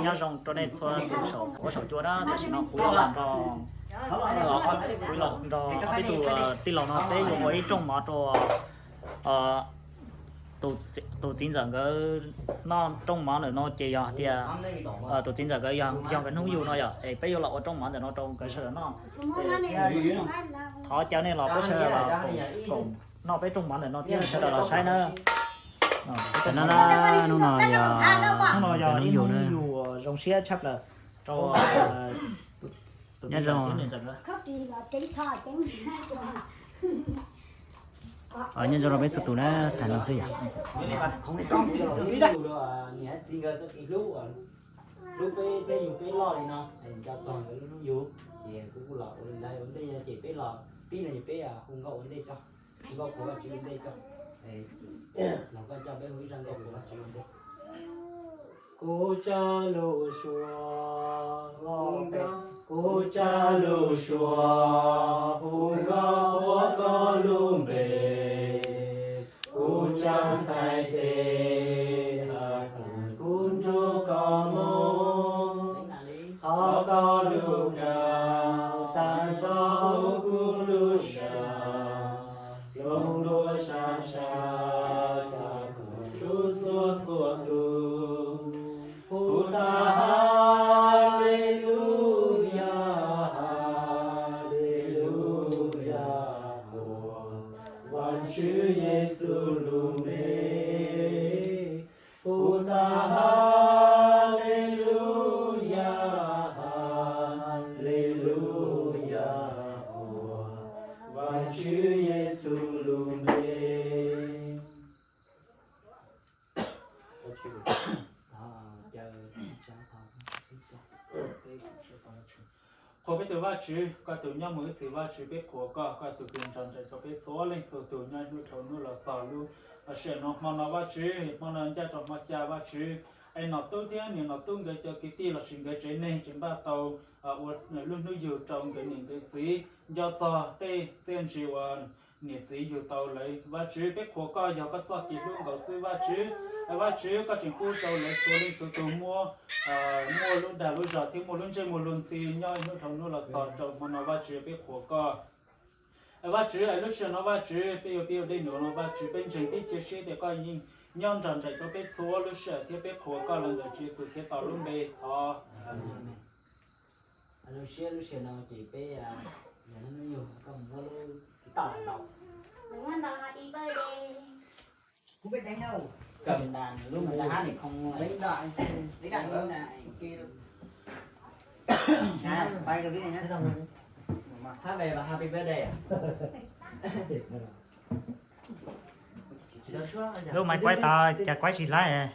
Nyob zoo rau nej txhua tus saum huab saum cua na, tam sim no kuv los nrog, kuv los nrog ob peb tus tij laug no peb yuav ua ib rooj mov rau tus txiv ntxawm nkawd noj rooj mov ntawm no ces yog tias tus txiv ntxawm nkawd yog nkawd hnub yug no yom, es peb yuav los ua rooj mov ntawm no rau nkawd sawv daws noj. Thov caw nej los peb sawv daws los koom noj peb rooj mov ntawm no thiab sawv daws los saib na. Tam no, hnub no yog hnub yug zoo siab tshaj plaws rau tus txiv ntxawm thiab niam ntxawm nkawd. Nyob zoo rau peb txhua tus na, tham no xwb yom. Niam txiv nkawd txoj kev hlub, hlub peb, peb yug peb loj li no, nco txog nkawd lub hnub yug, ces kuv kuj los ua li ntawd ua ntej ces peb los pib no ces peb hu nkauj ua ntej tso, hu nkauj qhuas Vajtswv ua ntej tso. Los koj coj peb hu ib zaj nkauj qhuas Vajtswv ua ntej. Kuv tsa lub suab, kuv tsa lub suab, hu nkauj qhuas koj lub npe. Kuv tsa ntxhais tes, kuv nrug koj mus, thov koj lub kawg, tag nrho kuv lub sab, lub ntuj sab sab, tsa kuv txhua txhua tus. Hu tas Haleluyas, Haleluyas, qhuas Vajtswv Yexus lub npe. Hu tas Haleluyas, Haleluyas, qhuas Vajtswv Yexus lub npe. Qhuas peb tus Vajtswv, koj tus nyob mus ib txhis Vajtswv, peb qhuas koj, koj tus twg nrog nraim rau peb txhua leej txhua tus nyob hnub dhau hnub los txog lub sij hawm no. Hmo no Vajtswv, hmo no ncaj rau hmo xya Vajtswv, es Nom Tub thiab Niam Nom Tub nkawd cov kwv tij lossis nkawd tsev neeg tseem npaj tau ua lub hnub yug rau nkawd niam nkawd txiv, nco txog tej txiaj ntsig uas niam txiv yug tau lawv. Vajtswv, peb qhuas koj yog koj txoj kev hlub nkaus xwb Vajtswv. Vajtswv, koj tseem pub rau lawv txhua leej txhua tus muaj, muaj lub dag lub zog thiab muaj lub ntsej muag luag ntxhi nyob hnub dhau hnub los txog rau hmo no Vajtswv, peb qhuas koj. Vajtswv, lub sij hawm no Vajtswv, peb yuav pib ua dej num no Vajtswv, peb ntseeg thiab cia siab tias koj yeej nyob nrog nraim rau peb txhua lub sij hawm thiab peb qhuas koj los ntawm Tswv Yexus Khetos lub npe, thov. Lub sij hawm no ces peb yog hnub yug koj mus muab lub tiv tauj ntaus. Lub tiv tauj happy birthday. Kuv peb deev no. Kawm ntas lub ntas hab ni khoo. Happy birthday. Lub maiv kuaib tod cas kuaib tsis laib.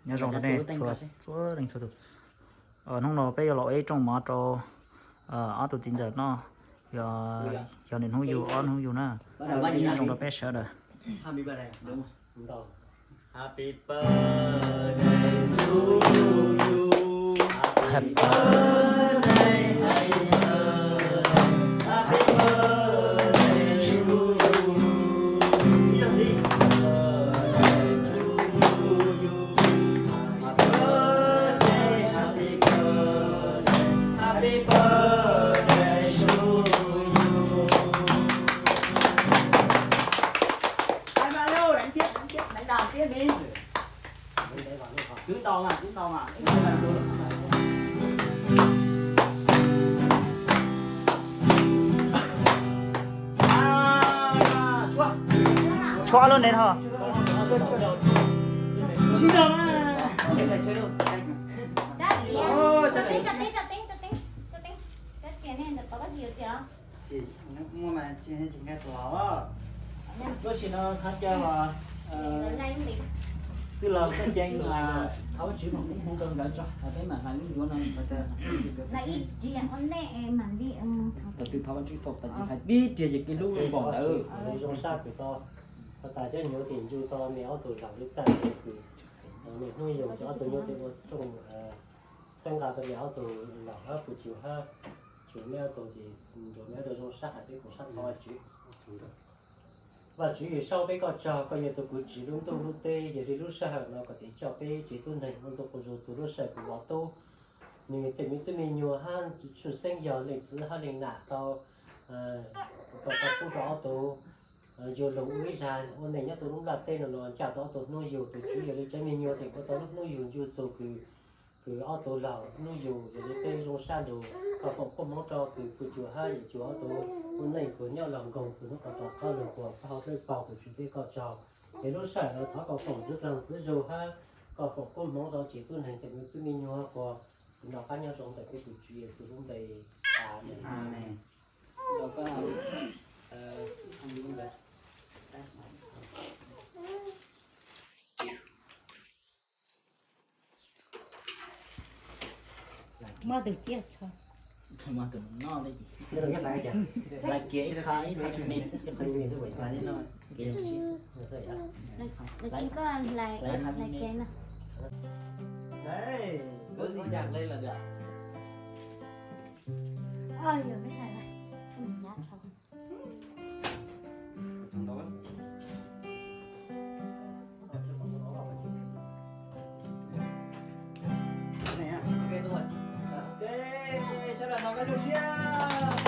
Nyob zoo rau nej txhua leej txhua tus. Hnub no peb yuav los ua ib rooj mov rau ob tug txiv ntxawm noj, yog nws hnub yug ob hnub yug na. Nyob zoo rau peb sawv daws. Tshuab lub ntev ho. Lub sij hawm no thov caw txwj laug Txawj Ceeb thov Vajtswv foom koob hmoov rau nkawd tso, peb mam hais lub ncuav no. Thaum twg thov Vajtswv xaus tas ces hais tib riam ces kev hlub npaum ntawd. Zoo sab kws to, tas cov nyuv tim ntsu to me ob tug zam lub txaj. Niaj hnub yug ces ob tug nyuj tej ua rooj txhawb nqa tau niam ob tug laus hab kuv cug hab, tsuas neb ob tug ces nrug neb ob tug zoo sab hais peb kuv sab tau Vajtswv. Vajtswv yug saub peb koj tsaug, koj yog tug kuv tsim lub ntuj lub teb, yog li lub sij hawm no koj tes coj peb tsev tub neeg ua ntu qu zug txug lub sij hawm kws vauv tub nws tej me tub me nyuam hab tshwj xeeb yog leej txiv hab leej nam tau, tau tau pub rau ob tug yug lug ua ib zag ua neej nyob tau lub nplaj teb no los ncaaj tau ob tug hnub yug. Tus Tswv yog li tsev me nyuam tes ua tau lub hnub yug ncu txug kws, kws ob tug laug hnub yug, yog li peb zoo sab nrug koj foom koob hmoov rau kws kuv cug hab yawm cug ob tug ua neej kws nyob laug nkoog txug hnub koj rov qab lug quas pab hauv dlawb paug. Tus Tswv peb koj tsaug, ces lub sij hawm no thov koj foom ntxiv dlaag ntxiv zug hab koj foom koob hmoov rau tsev tub neeg tej me tub me nyuam quas noj qab nyob zoo ntawm peb tus Tswv Yexus lub npe. Amees. Muab tus ciaj tso. Lawv cev koj hlais, hlais cev no. Oj, yog peb hlais lawm. Sawv daws nov koj lub siab.